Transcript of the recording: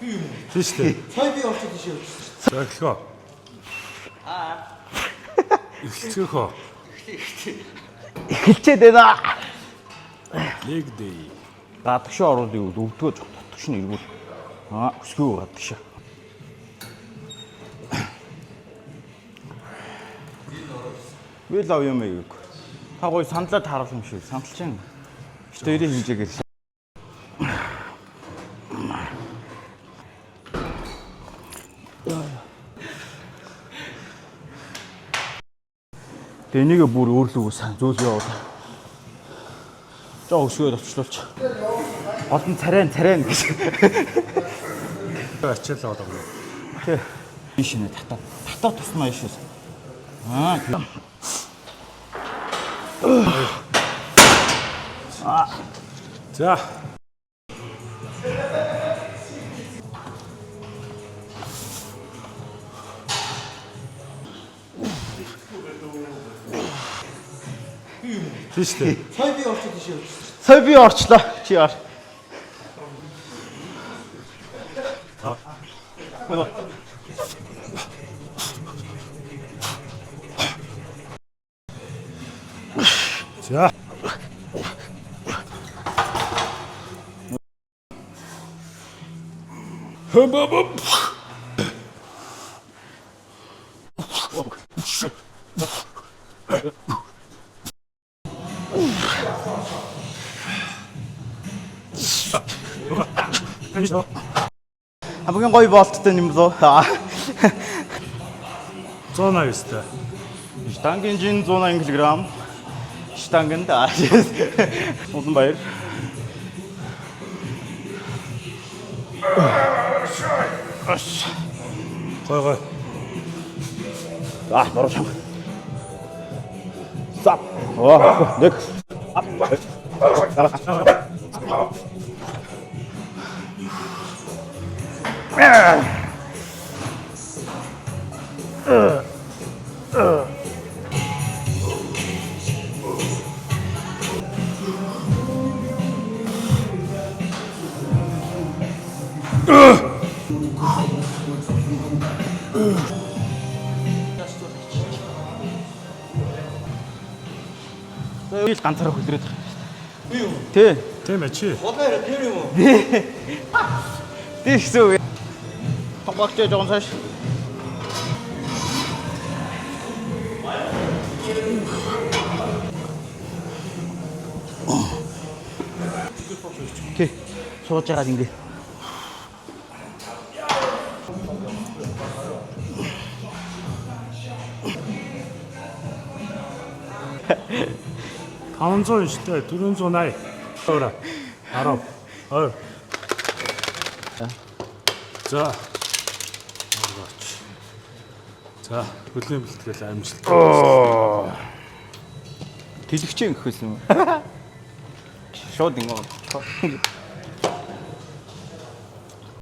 Тийм шүү дээ. Сая би орчод тийшээ явчихсан шүү. За эхлэхөө. Эхэлцгээх үү? Эхэлчээд байна. Leg day. Гадагшаа оруулах үл өвдгөө жоох дотгош нь эргүүл. Аа, өсгөө гадагшаа. Би лав юм аяг. Та гоё сандлаа таарах юм шиг сандалч юм. Гэтэ эрийн хэмжээгээр. Тэгээ энийг бүр өөрлөгөө сайн зөөл явуул. Жоо өсгөөд очрлуулч. Гол нь царайн царайн гэж. Ачаал аваад байгаа. Тэ. Ийш нэ татаа. Татаа тусмаа ийшээс. Аа. тийм. За. Тийм шүү дээ. Сая би орчод тийшээ явчихсан шүү. Сая би орчлоо. Чи яар. За. Хамгийн гоё болттой юм болоо. 189 та. Штангийн жин 180 кг. Штанганд Улан баяр. Гой гой. Аа, бороо чам. За. Оо, нэг. Би л ганцаараа хөлрөөд байгаа юм шүү Би юм. дээ. Тэ. Тийм ээ чи. Бодлоо яриа тэр юм уу? Тий гэсэн үг. Тонгогч жоохон цааш. Тий. Сууж байгаад ингэ. Таван зуун штэ 480. Өөр. 10. 20. За. Оргооч. За, хөлийн бэлтгэл амжилт. Тэлэгчээ ингэх байсан юм. Шууд ингэ.